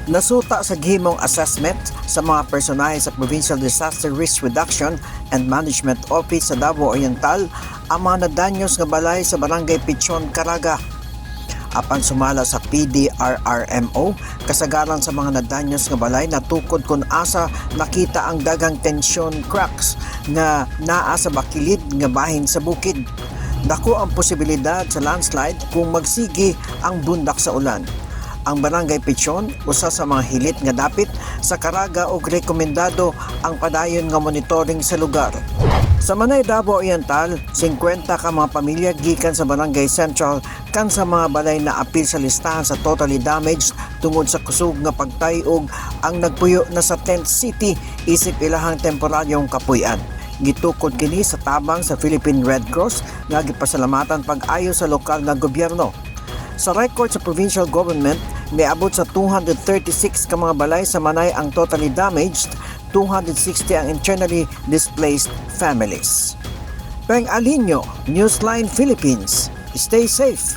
Nasuta sa gihimong assessment sa mga personahe sa Provincial Disaster Risk Reduction and Management Office sa Davao Oriental ang mga nadanyos nga balay sa Barangay Pichon, Caraga. Apan sumala sa PDRRMO, kasagaran sa mga nadanyos nga balay natukod kung asa nakita ang daghang tension cracks nga naa sa bakilid nga bahin sa bukid. Dako ang posibilidad sa landslide kung magsigi ang bundak sa ulan. Ang Barangay Pichon, usa sa mga hilit nga dapit sa Caraga og rekomendado ang padayon nga monitoring sa lugar. Sa Manay, Davao Oriental, 50 ka mga pamilya gikan sa Barangay Central kan sa mga balay na apil sa listahan sa totally damaged tungod sa kusog nga pagtayog ang nagpuyo na sa Tent City isip ilahang temporaryong kapuy-an. Gitukod kini sa tabang sa Philippine Red Cross nga gipasalamatan pag-ayo sa lokal nga gobyerno. Sa record sa provincial government, miabot sa 236 ka mga balay sa Manay ang totally damaged, 260 ang internally displaced families. Peng Alinio, Newsline Philippines. Stay safe.